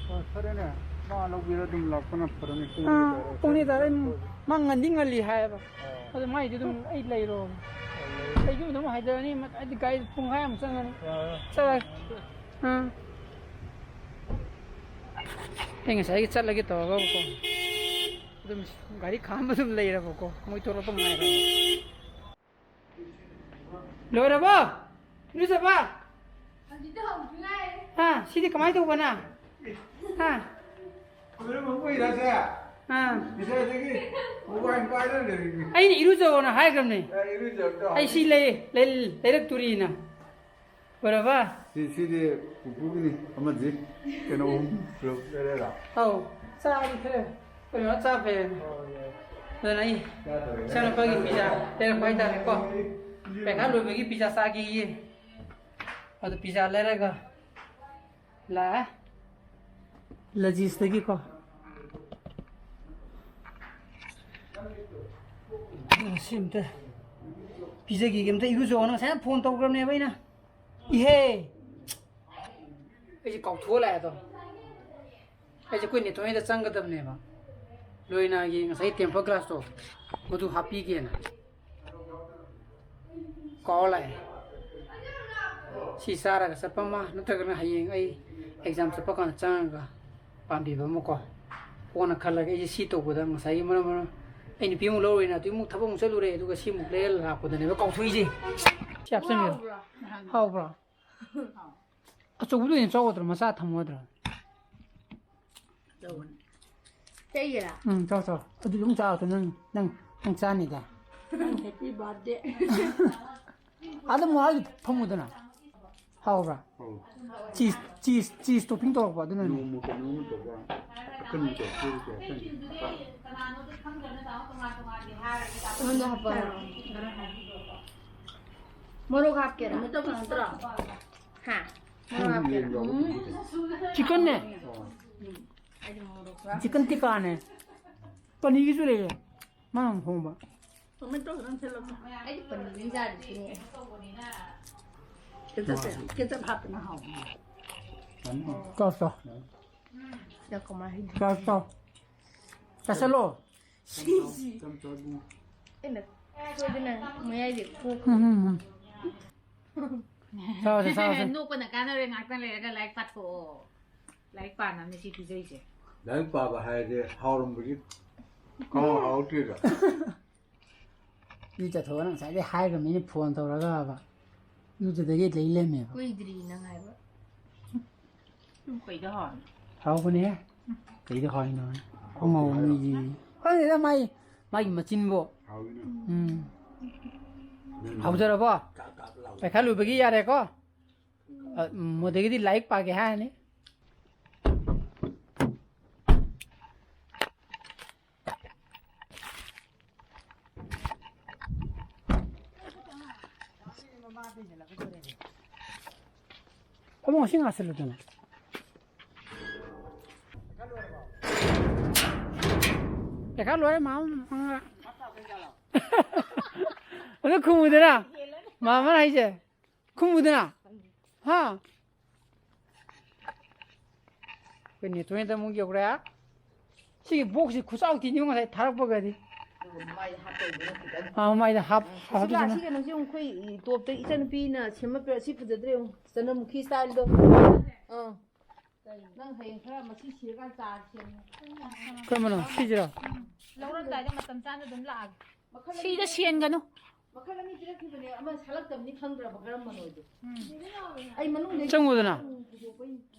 ꯑꯣ, ꯐꯔꯦꯅꯦ, ꯃꯥ ꯂꯧꯕꯤꯔ ꯑꯗꯨꯝ ꯂꯥꯛꯄꯅ ꯐꯔꯅꯤ, ꯄꯨꯡ ꯑꯥ, ꯑꯅꯤ ꯇꯥꯔꯦ꯫ ꯄꯨꯡ ꯑꯅꯤ ꯇꯥꯔꯦ, ꯃꯥ ꯉꯟꯗꯤ ꯉꯜꯂꯤ ꯍꯥꯏꯌꯦꯕ꯫ ꯑꯣ꯫ ꯑꯗꯨ ꯃꯥꯏꯗꯤ ꯑꯗꯨꯝ ꯑꯩ ꯂꯩꯔꯣ꯫ ꯑꯩ ꯌꯨꯝꯗ ꯑꯃꯨꯛ ꯍꯥꯏꯗꯔꯅꯤ, ꯃ-, ꯍꯥꯏꯗꯤ ꯒꯥꯔꯤ ꯄꯨꯡꯈꯥꯏ ꯑꯃꯨꯛ ꯆꯪꯉꯅꯤ꯫ ꯌꯥꯔꯦ꯫ ꯆꯠꯂꯒꯦ꯫ ꯑꯥ꯫ ꯑꯩ ꯉꯁꯥꯏꯒꯤ ꯆꯠꯂꯒꯦ ꯇꯧꯔꯒꯀꯣ꯫ ꯑꯗꯨꯝ ꯒꯥꯔꯤ ꯈꯥꯝꯕ ꯑꯗꯨꯝ ꯂꯩꯔꯕꯀꯣ꯫ ꯃꯣꯏ ꯊꯣꯛꯂꯛꯄ ꯉꯥꯏꯔꯕ꯫ ꯂꯣꯏꯔꯕꯣ? ꯏꯔꯨꯖꯕ? ꯍꯧꯖꯤꯛꯇ ꯍꯧꯗ ꯉꯥꯏꯔꯤ꯫ ꯍꯥ? ꯁꯤꯗꯤ ꯀꯃꯥꯏꯅ ꯇꯧꯕꯅ? ꯍꯥ? ꯂꯣꯏꯔꯕ ꯀꯨꯏꯔꯁꯦ? ꯑꯥ꯫ ꯉꯁꯥꯏꯗꯒꯤ ꯃꯣꯕꯥꯏꯜ ꯄꯥꯏꯔ ꯂꯩꯔꯤꯅꯤ꯫ ꯑꯩꯅ ꯏꯔꯨꯖꯧꯅ ꯍꯥꯏꯈ꯭ꯔꯕꯅꯦ꯫ ꯑꯦ, ꯏꯔꯨꯖꯕꯗꯣ ꯑꯩ ꯁꯤ ꯂꯩ-, ꯂꯩ-, ꯂꯩꯔꯛꯇꯣꯔꯤꯅ꯫ ꯂꯣꯏꯔꯕ? ꯁꯤ, ꯁꯤꯗꯤ ꯄꯨꯄꯨꯒꯤꯅꯤ꯫ ꯑꯃꯗꯤ ꯀꯩꯅꯣ ꯑꯍꯨꯝ ꯄꯨꯂꯞ ꯂꯩꯔꯦꯔꯥ? ꯑꯧ, ꯆꯥꯔꯤ ꯈꯔ꯫ ꯀꯩꯅꯣ ꯆꯥ ꯐꯩ꯫ ꯑꯣ, ꯌꯥꯏ꯫ ꯑꯗꯨꯅ ꯑꯩ ꯆꯥꯗꯕ ꯏꯆꯥꯅꯨꯄꯥꯒꯤ ꯄꯤꯖꯥ ꯂꯩꯔꯛꯄ ꯍꯥꯏꯇꯥꯔꯦꯀꯣ꯫ ꯄꯩꯈꯥ ꯂꯣꯏꯕꯒꯤ ꯄꯤꯖꯥ ꯆꯥꯒꯦꯌꯦ꯫ ꯑꯗꯨ ꯄꯤꯖꯥ ꯂꯩꯔꯒ ꯂꯥꯛꯑꯦ꯫ ꯂꯖꯤꯁꯇꯒꯤꯀꯣ꯫ ꯑꯗꯨꯅ ꯁꯤ ꯑꯝꯇ ꯄꯤꯖꯈꯤꯒꯦ꯫ ꯑꯝꯇ ꯏꯔꯨꯖꯧꯅ ꯉꯁꯥꯏ ꯐꯣꯟ ꯇꯧꯈ꯭ꯔꯕꯅꯦꯕ ꯑꯩꯅ꯫ ꯏꯍꯦ! ꯑꯩꯁꯦ ꯀꯥꯎꯊꯣꯛꯑ ꯂꯥꯛꯑꯦ ꯑꯗꯣ꯫ ꯑꯩꯁꯦ ꯑꯩꯈꯣꯏ ꯅꯦꯊꯣꯏꯗ ꯆꯪꯒꯗꯕꯅꯦꯕ꯫ ꯂꯣꯏꯅꯥꯒꯤ ꯉꯁꯥꯏ temper glassꯇꯣ ꯃꯗꯨ ꯍꯥꯞꯄꯤꯒꯦꯅ꯫ ꯀꯥꯎ ꯂꯥꯛꯑꯦ꯫ ꯁꯤ ꯆꯥꯔꯒ ꯆꯠꯄ ꯑꯃ, ꯅꯠꯇ꯭ꯔꯒꯅ ꯍꯌꯦꯡ ꯑꯩ exam ꯆꯠꯄ ꯀꯥꯟꯗ ꯆꯪꯉꯒ ꯄꯥꯝꯕꯤꯕ ꯑꯃꯀꯣ꯫ ꯀꯣꯟꯅ ꯈꯜꯂꯒꯦ꯫ ꯑꯩꯁꯦ ꯁꯤ ꯇꯧꯕꯗ ꯉꯁꯥꯏꯒꯤ ꯃꯔꯝ, ꯃꯔꯝ ꯑꯩ ꯅꯨꯄꯤ ꯑꯃꯨꯛ ꯂꯧꯔꯣꯏꯅ ꯑꯗꯨ ꯑꯃꯨꯛ ꯊꯕꯛ ꯑꯃꯨꯛ ꯆꯠꯂꯨꯔꯦ, ꯑꯗꯨꯒ ꯁꯤ ꯑꯃꯨꯛ ꯂꯩꯔ ꯂꯥꯛꯄꯗꯅꯦꯕ ꯀꯥꯎꯊꯣꯛꯏꯁꯦ꯫ ꯁꯤ ꯍꯥꯞꯆꯤꯟꯕꯤꯔꯣ꯫ ꯍꯥꯎꯕ꯭ꯔꯣ? ꯍꯥꯎꯕ꯭ꯔꯣ? ꯑꯆꯧꯕꯗꯣ ꯑꯣꯏꯅ ꯆꯥꯎꯒꯗ꯭ꯔꯣ, ꯃꯆꯥ ꯊꯝꯃꯨꯒꯗ꯭ꯔꯣ? ꯆꯥꯎꯕꯅꯤ꯫ ꯆꯩꯒꯦꯔꯥ? ꯎꯝ, ꯆꯥꯎ, ꯆꯥꯎ꯫ ꯑꯗꯨ ꯑꯗꯨꯝ ꯆꯥꯎ, ꯅꯪ, ꯅꯪ, ꯅꯪ ꯆꯥꯅꯤꯗ꯫ Happy birthday꯫ ꯑꯗꯨꯝ ꯃꯍꯥꯎꯗꯤ ꯐꯝꯃꯨꯗꯅ꯫ ꯍꯥꯎꯕ꯭ꯔꯥ? ꯍꯥꯎ꯫ Cheese, cheese, cheese topping ꯇꯧꯔꯛꯄ ꯑꯗꯨꯅꯅꯦ꯫ ꯅꯣꯡꯃ ꯀꯩꯅꯣꯝꯃ ꯇꯧꯕ꯫ ꯑꯀꯟꯕ ꯇꯧꯔꯛꯄ꯫ ꯑꯩꯉꯣꯟꯗ ꯍꯥꯞꯄꯛꯑꯣ꯫ ꯃꯣꯔꯣꯛ ꯍꯥꯞꯀꯦꯔꯥ? ꯀꯩꯅꯣ ꯇꯧꯕ ꯅꯠꯇ꯭ꯔꯣ? ꯍꯥ? ꯃꯣꯔꯣꯛ ꯍꯥꯞꯀꯦꯔꯥ? ꯎꯝ꯫ Chickenꯅꯦ꯫ ꯑꯣ꯫ ꯑꯩꯗꯤ ꯃꯣꯔꯣꯛ ꯈꯔ Chicken tikkaꯅꯦ꯫ ꯄꯅꯤꯔꯒꯤꯁꯨ ꯂꯩꯌꯦ꯫ ꯃꯥꯅ ꯊꯣꯡꯕ꯫ Tomato ꯈꯤꯇꯪ ꯊꯦꯠꯂꯣ꯫ ꯑꯩꯗꯤ ꯄꯅꯤꯔ ꯆꯥꯗ꯭ꯔꯤꯁꯤꯅꯦ꯫ Ketchup, ketchup ꯍꯥꯞꯄꯅ ꯍꯥꯎꯕꯅꯦ꯫ ꯆꯥꯎ, ꯆꯥꯎ꯫ ꯁꯤꯗ ꯀꯃꯥꯏ ꯍꯩꯗꯣꯏꯅꯣ? ꯆꯥꯎ, ꯆꯥꯎ꯫ ꯆꯥꯁꯜꯂꯣ꯫ ꯁꯤꯁꯤ꯫ ꯆꯥꯎ, ꯆꯥꯎ, ꯏꯕꯨꯡꯉꯣ꯫ ꯑꯩꯅ ꯁꯣꯏꯗꯅ ꯃꯌꯥꯏꯗꯤ ꯈꯣꯛ ꯎꯝ, ꯎꯝ, ꯎꯝ꯫ ꯆꯥꯎꯁꯦ, ꯆꯥꯎꯁꯦ꯫ ꯅꯣꯛꯄꯅ ꯀꯥꯟꯅꯔꯦ, ꯉꯥꯛꯇꯪ ꯂꯩꯔꯒ ꯂꯥꯏꯔꯤꯛ ꯄꯥꯊꯣꯛꯑꯣ꯫ ꯂꯥꯏꯔꯤꯛ ꯄꯥꯅꯕꯅꯦ ꯁꯤ ꯄꯤꯖꯩꯁꯦ꯫ ꯂꯥꯏꯔꯤꯛ ꯄꯥꯕ ꯍꯥꯏꯔꯗꯤ ꯍꯥꯎꯔꯝꯕꯒꯤ ꯀꯥꯎ ꯍꯥꯎꯔꯛꯇ꯭ꯔꯤꯗ꯫ ꯏꯔꯨꯖꯊꯣꯛꯑꯅ ꯉꯁꯥꯏꯗꯩ ꯍꯥꯏꯈ꯭ꯔꯕꯅꯤꯅ ꯐꯣꯟ ꯇꯧꯔꯒꯕ꯫ ꯏꯔꯨꯖꯗꯒꯤ ꯂꯩ ꯂꯩꯔꯝꯃꯦꯕ꯫ ꯀꯨꯏꯗ꯭ꯔꯤ ꯅꯪ ꯍꯥꯏꯕ꯫ ꯁꯨꯝ ꯀꯩꯗ ꯍꯥꯎꯔꯤꯅꯣ? ꯍꯥꯎꯕꯅꯦꯍꯦ꯫ ꯀꯩꯗ ꯍꯥꯎꯔꯤꯅꯣ? ꯑꯉꯧꯕ ꯃꯤꯗꯤ꯫ ꯈꯪꯗꯦꯗ ꯃꯥꯏ, ꯃꯥꯒꯤ ꯃꯆꯤꯟꯕꯨ꯫ ꯍꯥꯎꯋꯤꯅ꯫ ꯎꯝ꯫ ꯍꯥꯎꯖꯔꯕꯣ? ꯀꯥꯛ ꯀꯥꯛ ꯂꯥꯎꯋꯤ꯫ ꯄꯩꯈꯥ ꯂꯣꯏꯕꯒꯤ ꯌꯥꯔꯦꯀꯣ? ꯑ, ꯃꯗꯒꯤꯗꯤ ꯂꯥꯏꯔꯤꯛ ꯄꯥꯒꯦ ꯍꯥꯏꯔꯅꯤ꯫ ꯑꯃꯨꯛ ꯉꯁꯤ ꯉꯥꯁꯤꯜꯂꯨꯗꯅ꯫ ꯄꯩꯈꯥ ꯂꯣꯏꯔꯦ, ꯃꯥ, ꯃꯥ꯫ ꯑꯗꯨ ꯈꯨꯝꯃꯨꯗꯅ꯫ ꯃꯥ, ꯃꯥꯅ ꯍꯥꯏꯁꯦ꯫ ꯈꯨꯝꯃꯨꯗꯅ꯫ ꯍꯥ? ꯑꯩꯈꯣꯏ ꯅꯦꯇꯣꯟꯗ ꯑꯃꯨꯛ ꯌꯧꯔꯦ꯫ ꯁꯤꯒꯤ ꯕꯣꯛꯁꯁꯤ ꯈꯨꯆꯥꯎ ꯊꯤꯅꯤ ꯉꯁꯥꯏ ꯊꯥꯔꯛꯄꯒꯗꯤ꯫ ꯑꯗꯨꯒ ꯃꯥꯏꯗ ꯍꯥꯞꯇꯧꯕꯗꯨꯅ ꯈꯤꯇꯪ꯫ ꯑꯥ, ꯃꯥꯏꯗ ꯍꯥꯞ-, ꯁꯤꯒ, ꯍꯥꯞꯇꯣꯛꯑꯣ꯫ ꯁꯤꯒ ꯅꯪꯁꯦ ꯑꯃꯨꯛ ꯑꯩꯈꯣꯏ ꯇꯣꯞꯇ ꯏꯆꯟꯅꯨꯄꯤꯅ ꯁꯦꯝꯃꯛꯄ ꯁꯤ ꯐꯖꯗ꯭ꯔꯦ ꯌꯦꯡꯉꯨ꯫ ꯆꯅꯝꯃꯨꯈꯤ ꯁ꯭ꯇꯥꯏꯜꯗꯣ꯫ ꯑꯥ꯫ ꯅꯪ ꯍꯌꯦꯡ ꯈꯔ ꯃꯁꯤ ꯁꯤꯔꯀꯥꯟ ꯆꯥꯔ ꯁꯦꯝꯃꯨ꯫ ꯀꯔꯝꯕꯅꯣ? ꯁꯤꯁꯤꯔꯣ? ꯂꯧꯔꯝꯗꯥꯏꯗ ꯃꯇꯝ ꯆꯥꯅ ꯑꯗꯨꯝ ꯂꯥꯛꯑꯒꯦ꯫ ꯃꯈꯜ ꯑꯅꯤ ꯁꯤꯗ ꯁꯦꯟꯒꯅꯨ꯫ ꯃꯈꯜ ꯑꯅꯤ ꯄꯤꯔꯛꯈꯤꯕꯅꯦ, ꯑꯃ ꯁꯥꯠꯂꯛꯇꯕꯅꯤ ꯈꯪꯗ꯭ꯔꯕ ꯀꯔꯝꯕꯅꯣꯗꯣ꯫ ꯎꯝ꯫ ꯑꯩ ꯃꯅꯨꯡꯗ ꯆꯪꯉꯨꯗꯅ꯫ ꯄꯨꯊꯣꯛꯄꯩ꯫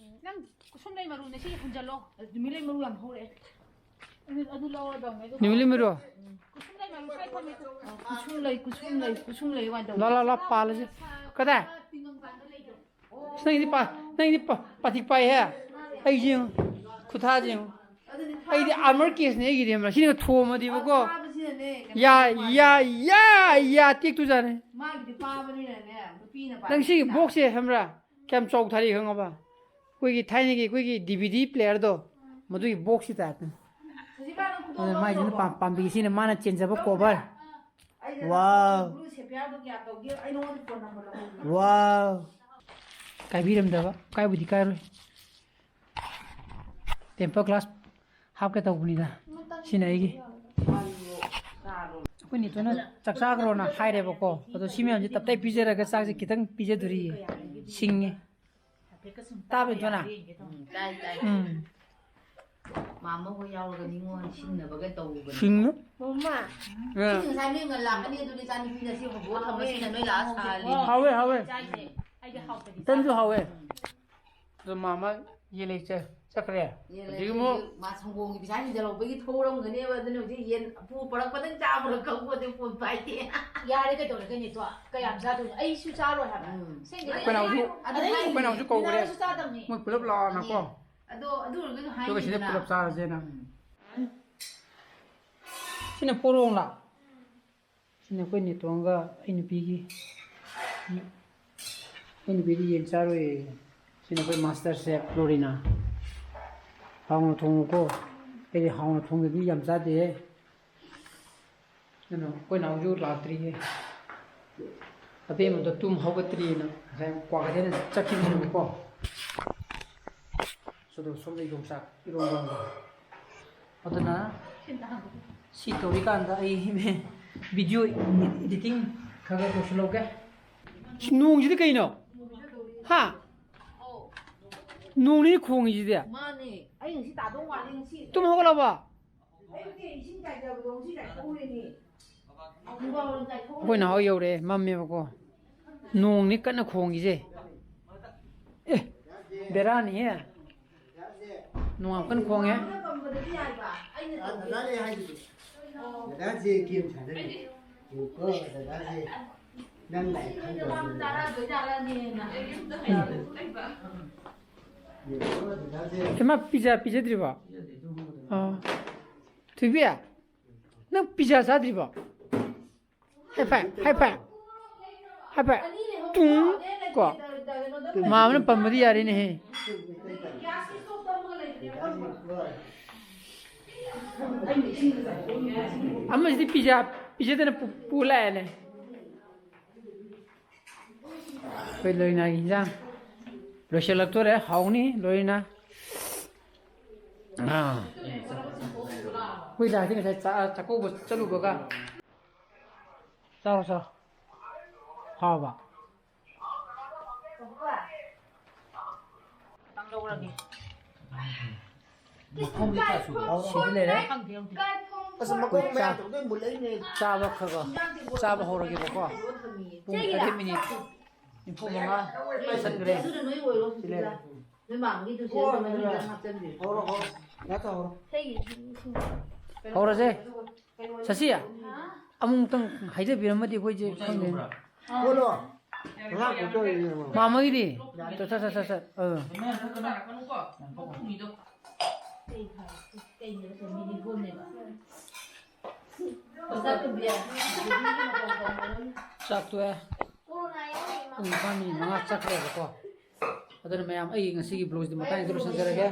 ꯅꯪ ꯀꯨꯁꯨꯝꯂꯩ ꯃꯔꯨꯅꯦ ꯁꯤ ꯍꯨꯟꯖꯜꯂꯣ꯫ ꯑꯁ, ꯅꯨꯃꯤꯠꯂꯩ ꯃꯔꯨ ꯌꯥꯝ ꯍꯧꯔꯛꯑꯦ꯫ ꯑꯗꯨ, ꯑꯗꯨ ꯂꯧꯔꯗꯧꯅꯦ ꯑꯗꯨ꯫ ꯅꯨꯃꯤꯠꯂꯩ ꯃꯔꯨ? ꯀꯨꯁꯨꯝꯂꯩ ꯃꯔꯨ ꯁ꯭ꯋꯥꯏ ꯊꯝꯃꯦ꯫ ꯀꯨꯁꯨꯝꯂꯩ, ꯀꯨꯁꯨꯝꯂꯩ, ꯀꯨꯁꯨꯝꯂꯩ ꯋꯥꯏ ꯇꯧ꯫ ꯂꯥ, ꯂꯥ, ꯂꯥ, ꯄꯥꯜꯂꯁꯤ꯫ ꯀꯗꯥꯏ? ꯇꯤꯡꯉꯝ ꯀꯥꯟꯗ ꯂꯩꯗꯣ꯫ ꯑꯁ, ꯅꯪꯒꯤꯗꯤ ꯄꯥ-, ꯅꯪꯒꯤꯗꯤ ꯄꯥ-, ꯄꯥꯊꯤꯛ ꯄꯥꯏꯍꯦ꯫ ꯑꯩꯁꯦ ꯌꯦꯡꯉꯨ, ꯈꯨꯊꯥꯁꯦ ꯌꯦꯡꯉꯨ꯫ ꯑꯗꯨꯅꯤ ꯑꯩꯗꯤ ꯊꯥꯕꯁꯤꯅ ꯑꯥꯔꯃꯔ ꯀꯦꯁꯅꯦ ꯑꯩꯒꯤꯗꯤ, ꯈꯪꯕ꯭ꯔꯥ? ꯁꯤꯅ ꯊꯣꯝꯃꯗꯤꯕꯀꯣ꯫ ꯊꯥꯕꯁꯤꯅꯅꯦ, ꯀꯩꯅꯣ ꯌꯥ, ꯇꯧꯕ ꯌꯥ, ꯌꯥ, ꯌꯥ, ꯇꯦꯛꯇꯨꯖꯥꯠꯅꯤ꯫ ꯃꯥꯒꯤꯗꯤ ꯄꯥꯕꯅꯤꯅꯅꯦ, ꯅꯨꯄꯤꯅ ꯅꯪ ꯁꯤꯒꯤ ꯄꯥꯕꯅꯤꯅ꯫ ꯕꯣꯛꯁꯁꯦ ꯈꯪꯕ꯭ꯔꯥ? ꯀꯌꯥꯝ ꯆꯥꯎ ꯊꯥꯔꯤ ꯈꯪꯉꯕ? ꯑꯩꯈꯣꯏꯒꯤ ꯊꯥꯏꯅꯒꯤ ꯑꯩꯈꯣꯏꯒꯤ ꯗꯤ ꯚꯤ ꯗꯤ ꯄ꯭ꯂꯦꯌꯔꯗꯣ, ꯃꯗꯨꯒꯤ ꯕꯣꯛꯁꯀꯤ ꯇꯥꯏꯞꯇꯅꯤ꯫ ꯍꯧꯖꯤꯛꯀꯥꯟ ꯅꯪ ꯈꯨꯗꯣꯞ ꯑꯗꯨꯅ ꯃꯥꯏꯁꯤꯅ ꯂꯧꯗ꯭ꯔꯕꯣ? ꯄꯥꯝ-, ꯄꯥꯝꯕꯤꯒꯤ ꯁꯤꯅ ꯃꯥꯅ ꯆꯦꯟꯖꯕ ꯂꯧꯗ꯭ꯔꯦ? ꯀꯣꯚꯔ꯫ ꯑꯩꯅ ꯋꯥꯎ꯫ ꯕ꯭ꯂꯨ ꯁꯦꯐꯤꯌꯥꯔꯗꯣ ꯀꯌꯥ ꯇꯧꯒꯦ? ꯑꯩ ꯅꯉꯣꯟꯗ ꯐꯣꯟ ꯅꯝꯕꯔ ꯂꯧꯍꯧꯒꯦ꯫ ꯋꯥꯎ꯫ ꯀꯥꯏꯕꯤꯔꯝꯗꯕ꯫ ꯀꯥꯏꯕꯨꯗꯤ ꯀꯥꯏꯔꯣꯏ꯫ ꯇꯦꯝꯄꯔ ꯒ꯭ꯂꯥꯁ ꯍꯥꯞꯀꯦ ꯇꯧꯕꯅꯤꯗ꯫ ꯁꯤꯅ ꯑꯩꯒꯤ꯫ ꯑꯩꯈꯣꯏ ꯅꯤꯇꯨꯅ ꯆꯥꯛ ꯆꯥꯈ꯭ꯔꯣꯅ ꯍꯥꯏꯔꯦꯕꯀꯣ꯫ ꯑꯗꯣ ꯁꯤ ꯃꯌꯥꯝꯁꯦ ꯇꯞꯇꯥꯏ ꯄꯤꯖꯔꯒ ꯆꯥꯛꯁꯦ ꯈꯤꯇꯪ ꯄꯤꯖꯗꯣꯔꯤꯌꯦ꯫ ꯁꯤꯡꯉꯦ꯫ ꯇꯥꯕ꯭ꯔꯥ, ꯅꯤꯇꯨꯅ? ꯎꯝ, ꯇꯥꯏ, ꯇꯥꯏ꯫ ꯎꯝ꯫ ꯃꯥꯝꯃ ꯍꯣꯏ ꯌꯥꯎꯔꯒ ꯅꯤꯉꯣꯜ ꯁꯤꯡꯅꯕꯒ ꯇꯧꯕꯅꯦ꯫ ꯁꯤꯡꯉꯦ꯫ ꯃꯃꯥ꯫ ꯑ꯫ ꯁꯤ ꯉꯁꯥꯏ ꯅꯣꯏ ꯉꯜꯂꯥꯛꯀꯅꯤ, ꯑꯗꯨꯗꯤ ꯏꯆꯥꯅꯨꯄꯤꯅ ꯁꯤ ꯍꯧꯗꯣꯛꯑ ꯊꯝꯃ ꯁꯤꯅ ꯅꯣꯏ ꯂꯥꯛꯑ ꯁꯥꯍꯜꯂꯤꯅꯦ꯫ ꯍꯥꯎꯋꯦ, ꯍꯥꯎꯋꯦ꯫ ꯆꯥꯏꯁꯦ꯫ ꯑꯩꯗꯤ ꯍꯥꯎꯇꯗꯤ ꯇꯟꯁꯨ ꯆꯥꯗꯦ꯫ ꯍꯥꯎꯋꯦ꯫ ꯎꯝ꯫ ꯑꯗꯣ ꯃꯥꯝꯃ ꯌꯦꯟ ꯂꯩ ꯆꯠ-, ꯆꯠꯈ꯭ꯔꯦ꯫ ꯌꯦꯟ ꯍꯧꯖꯤꯛ ꯑꯃꯨꯛ ꯂꯩꯔꯗꯤ ꯃꯥ ꯁꯪꯒꯣꯝꯒꯤ ꯄꯩꯁꯥ ꯍꯦꯟꯖꯜꯍꯧꯕꯒꯤ ꯊꯣꯛꯎꯔꯝꯒꯅꯦꯕ꯫ ꯑꯗꯨꯅ ꯍꯧꯖꯤꯛ ꯌꯦꯟ ꯑꯄꯨ ꯄꯨꯔꯛꯄꯗꯪ ꯆꯥꯕ꯭ꯔꯥ ꯈꯪꯄꯣꯠꯇꯦ, ꯐꯣꯟ ꯄꯥꯏꯗꯦ꯫ ꯌꯥꯔꯦ, ꯀꯩꯗꯧꯔꯒꯦꯅꯦ? ꯇꯣ ꯀꯌꯥꯝ ꯆꯥꯗꯣꯏꯅꯣ? ꯑꯩꯁꯨ ꯆꯥꯔꯣꯏ ꯍꯥꯏꯕ꯫ ꯎꯝ꯫ ꯑꯁꯦꯡꯕꯩꯅꯦ꯫ ꯑꯩꯈꯣꯏ ꯅꯥꯎꯁꯨ, ꯑꯗꯩ ꯑꯩꯈꯣꯏ ꯅꯥꯎꯁꯨ ꯀꯧꯈ꯭ꯔꯦ꯫ ꯃꯤꯅꯥꯁꯨ ꯆꯥꯗꯕꯅꯤ꯫ ꯃꯣꯏ ꯄꯨꯂꯞ ꯂꯥꯛꯑꯣꯅꯀꯣ꯫ ꯑꯗꯣ ꯑꯗꯨ ꯑꯣꯏꯔꯒꯁꯨ ꯑꯗꯨꯒ ꯁꯤꯗ ꯍꯥꯏꯅꯤꯡꯗꯅ꯫ ꯄꯨꯂꯞ ꯆꯥꯔꯁꯦꯅ꯫ ꯎꯝ꯫ ꯁꯤꯅ ꯄꯣꯔꯣꯡꯂꯥ? ꯁꯤꯅ ꯑꯩꯈꯣꯏ ꯅꯦꯇꯣꯟꯒ ꯑꯩ ꯅꯨꯄꯤꯒꯤ꯫ ꯑꯩ ꯅꯨꯄꯤꯗꯤ ꯌꯦꯟ ꯆꯥꯔꯣꯏꯌꯦ꯫ ꯁꯤꯅ ꯑꯩꯈꯣꯏ master chef ꯂꯣꯔꯤꯅꯥ꯫ ꯍꯥꯎꯅ ꯊꯣꯡꯉꯨꯀꯣ꯫ ꯑꯩꯗꯤ ꯍꯥꯎꯅ ꯊꯣꯡꯗꯗꯤ ꯌꯥꯝ ꯆꯥꯗꯦꯍꯦ꯫ ꯑꯗꯨꯅ ꯑꯩꯈꯣꯏ ꯅꯥꯎꯁꯨ ꯂꯥꯛꯇ꯭ꯔꯤꯌꯦ꯫ ꯑꯕꯦꯝꯃꯗꯣ ꯇꯨꯝ ꯍꯧꯒꯠꯇ꯭ꯔꯤꯑꯅ ꯉꯁꯥꯏ ꯀ꯭ꯋꯥꯀꯩꯊꯦꯜꯗ ꯆꯠꯈꯤꯕꯅꯦꯕꯀꯣ꯫ ꯁꯣꯝꯗ, ꯁꯣꯝꯗ ꯌꯣꯡꯆꯥꯛ ꯏꯔꯣꯟꯕ ꯑꯃꯒ꯫ ꯑꯗꯨꯅ ꯁꯤ ꯇꯧꯔꯤꯀꯥꯟꯗ ꯑꯩ video editing ꯈꯔ ꯈꯔ ꯇꯧꯁꯤꯜꯍꯧꯒꯦ꯫ ꯁꯤ ꯅꯣꯡꯁꯤꯗꯤ ꯀꯩꯅꯣ? ꯍꯥ? ꯅꯣꯡꯅꯤꯅꯦ ꯈꯣꯡꯉꯤꯁꯤꯗꯤ꯫ ꯃꯥꯅꯦ꯫ ꯑꯩ ꯉꯁꯤ ꯇꯥꯗꯧ ꯃꯥꯜꯂꯦ ꯉꯁꯤ꯫ ꯇꯨꯝ ꯍꯧꯒꯠꯂꯕꯣ? ꯑꯌꯨꯛꯇꯤ ꯏꯁꯤꯡ ꯆꯥꯏꯖꯕꯗꯣ ꯉꯁꯤ ꯆꯥꯏꯊꯣꯛꯎꯔꯦꯅꯦ꯫ ꯅꯨꯡꯗꯥꯡꯋꯥꯏꯔꯝ ꯆꯥꯏꯊꯣꯛꯎꯔꯦ꯫ ꯑꯩꯈꯣꯏ ꯅꯥꯎ ꯌꯧꯔꯛꯑꯦ, ꯃꯝꯃꯦꯕꯀꯣ꯫ ꯅꯣꯡꯅꯤ ꯀꯟꯅ ꯈꯣꯡꯉꯤꯁꯦ꯫ ꯑꯦ, ꯕꯦꯔꯥꯅꯤꯍꯦ꯫ ꯅꯣꯡ ꯌꯥꯝ ꯀꯟꯅ ꯈꯣꯡꯉꯦ꯫ ꯗꯗꯥꯅꯦ ꯍꯥꯏꯗꯨꯗꯤ꯫ ꯗꯗꯥꯁꯦ game ꯁꯥꯟꯅꯔꯤ꯫ ꯌꯦꯡꯉꯨꯀꯣ, ꯗꯗꯥꯁꯦ ꯅꯪ ꯂꯥꯏꯔꯤꯛ ꯈꯪꯗꯕꯅꯤꯅ꯫ ꯌꯦꯡꯉꯨꯀꯣ, ꯗꯗꯥꯁꯦ꯫ ꯏꯃꯥ, pizza ꯄꯤꯖꯗ꯭ꯔꯤꯕꯣ? ꯑꯥ꯫ ꯊꯣꯏꯕꯤ, ꯅꯪ pizza ꯆꯥꯗ꯭ꯔꯤꯕꯣ? High five, high five, high five꯫ ꯇꯨꯡ꯫ ꯀꯣ꯫ ꯃꯥꯃꯅ ꯄꯝꯕꯗꯤ ꯌꯥꯔꯦꯅꯦꯍꯦ꯫ ꯑꯃꯁꯤꯗꯤ pizza ꯄꯤꯖꯗꯅ ꯄꯨ-, ꯄꯨ ꯂꯥꯛꯑꯦꯅꯦ꯫ ꯑꯩꯈꯣꯏ ꯂꯣꯏꯅꯥꯒꯤ ꯏꯟꯖꯥꯡ ꯂꯣꯏꯁꯤꯜꯂꯛꯇꯣꯔꯦ, ꯍꯥꯎꯅꯤ ꯂꯣꯏꯅ꯫ ꯑꯥ꯫ ꯑꯩꯈꯣꯏ ꯗꯥꯗꯤ ꯉꯁꯥꯏ ꯆꯥ-, ꯆꯥꯛꯀꯧꯕ ꯆꯠꯂꯨꯕꯒ ꯆꯥꯔꯣ, ꯆꯥꯔꯣ꯫ ꯍꯥꯎꯕ? ꯃꯈꯣꯡꯗꯤ ꯀꯌꯥ ꯁꯨꯕ? ꯁꯤꯗꯤ ꯂꯩꯔꯦ꯫ ꯑꯁ, ꯃꯈꯣꯡ ꯃꯌꯥ ꯇꯧꯗꯣꯏ ꯃꯨꯜꯂꯛꯏꯅꯦ꯫ ꯆꯥꯕ ꯈꯔ ꯈꯔ ꯆꯥꯕ ꯍꯧꯔꯒꯦꯕꯀꯣ꯫ ꯄꯨꯡ ꯇꯔꯦꯠ ꯃꯤꯅꯤꯠ ꯅꯤꯐꯨ ꯃꯉꯥ ꯆꯪꯈ꯭ꯔꯦ꯫ ꯁꯤ ꯂꯩꯔꯦ꯫ ꯍꯧꯔꯣ, ꯍꯧꯔꯣ꯫ ꯉꯥꯛꯇ ꯍꯧꯔꯣ꯫ ꯍꯧꯔꯁꯦ꯫ ꯁꯁꯤ, ꯑꯃꯨꯛꯇꯪ ꯍꯥꯏꯖꯕꯤꯔꯝꯃꯗꯤ ꯑꯩꯈꯣꯏꯁꯦ ꯈꯪꯗꯦ꯫ ꯀꯣꯠꯂꯣ꯫ ꯉꯥ ꯀꯣꯠꯇꯣꯔꯤꯅꯦ꯫ ꯃꯥꯃꯒꯤꯗꯤ? ꯁꯠ, ꯁꯠ, ꯁꯠ, ꯁꯠ, ꯁꯠ꯫ ꯑꯥ꯫ ꯆꯥꯛ ꯇꯣꯛꯑꯦ꯫ ꯄꯨꯡ ꯅꯤꯄꯥꯟ ꯃꯤꯅꯤꯠ ꯃꯉꯥ ꯆꯠꯈ꯭ꯔꯦꯕꯀꯣ꯫ ꯑꯗꯨꯅ ꯃꯌꯥꯝ, ꯑꯩꯒꯤ ꯉꯁꯤꯒꯤ vlogꯁꯤꯗꯤ ꯃꯇꯥꯡꯁꯤꯗ ꯂꯣꯏꯁꯤꯟꯖꯔꯒꯦ꯫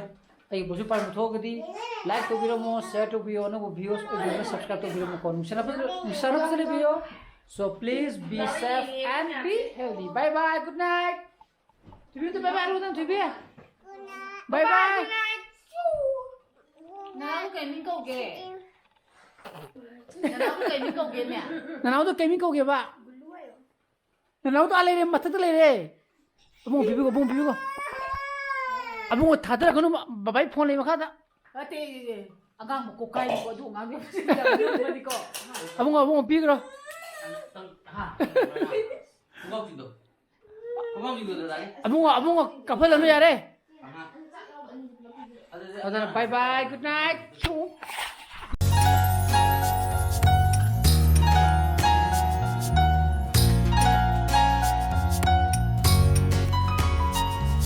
ꯑꯩꯒꯤ vlogꯁꯤ ꯄꯥꯝꯕ ꯊꯣꯛꯑꯒꯗꯤ like ꯇꯧꯕꯤꯔꯝꯃꯣ, share ꯇꯧꯕꯤꯌꯣ, ꯑꯅꯧꯕ viewers ꯑꯣꯏꯕꯤꯔꯒ subscribe ꯇꯧꯕꯤꯔꯝꯃꯣꯀꯣ꯫ ꯅꯨꯡꯁꯤꯅꯕ, ꯅꯨꯡꯁꯤꯅꯕ ꯆꯠꯂꯕꯤꯌꯣ꯫ So please be safe and be healthy. Bye bye, good night. ꯊꯣꯏꯕꯤ, ꯑꯝꯇ bye bye ꯍꯥꯏꯔꯣ ꯅꯪ, ꯊꯣꯏꯕꯤ꯫ Bye bye. ꯅꯅꯥꯎ ꯀꯩ ꯃꯤꯡ ꯀꯧꯒꯦ? ꯅꯅꯥꯎ ꯀꯩ ꯃꯤꯡ ꯀꯧꯒꯦꯅꯦ? ꯅꯅꯥꯎꯗꯣ ꯀꯩ ꯃꯤꯡ ꯀꯧꯒꯦꯕ? ꯅꯅꯥꯎꯗꯣ ꯑꯥ ꯂꯩꯔꯦ, ꯃꯊꯛꯇ ꯂꯩꯔꯦ꯫ ꯑꯕꯨꯡꯉꯣ ꯄꯤꯕꯤꯒꯣ, ꯑꯕꯨꯡꯉꯣ ꯄꯤꯕꯤꯒꯣ꯫ ꯑꯕꯨꯡꯉꯣ ꯊꯥꯗꯔꯛꯀꯅꯨ, ꯕꯕꯥꯏ phone ꯂꯩ ꯃꯈꯥꯗ꯫ ꯅꯠꯇꯦ, ꯑꯉꯥꯡꯕ ꯀꯣꯛꯀꯥꯏꯅꯤꯀꯣ, ꯑꯗꯨ ꯑꯉꯥꯡꯗꯣ ꯌꯥꯝ ꯌꯣꯟꯕꯅꯤꯀꯣ꯫ ꯑꯕꯨꯡꯉꯣ, ꯑꯕꯨꯡꯉꯣ ꯄꯤꯈ꯭ꯔꯣ꯫ ꯍꯥ? ꯈꯣꯡꯒ꯭ꯔꯥꯎꯁꯤꯡꯗꯣ꯫ ꯈꯣꯡꯒ꯭ꯔꯥꯎꯁꯤꯡꯗꯣ ꯗꯗꯥꯒꯤ꯫ ꯑꯕꯨꯡꯉꯣ, ꯑꯕꯨꯡꯉꯣ ꯀꯥꯞꯍꯜꯂꯅꯨ ꯌꯥꯔꯦ꯫ ꯑꯍꯥ꯫ ꯑꯗꯨꯗꯤ ꯑꯗꯨꯅ bye bye, good night꯫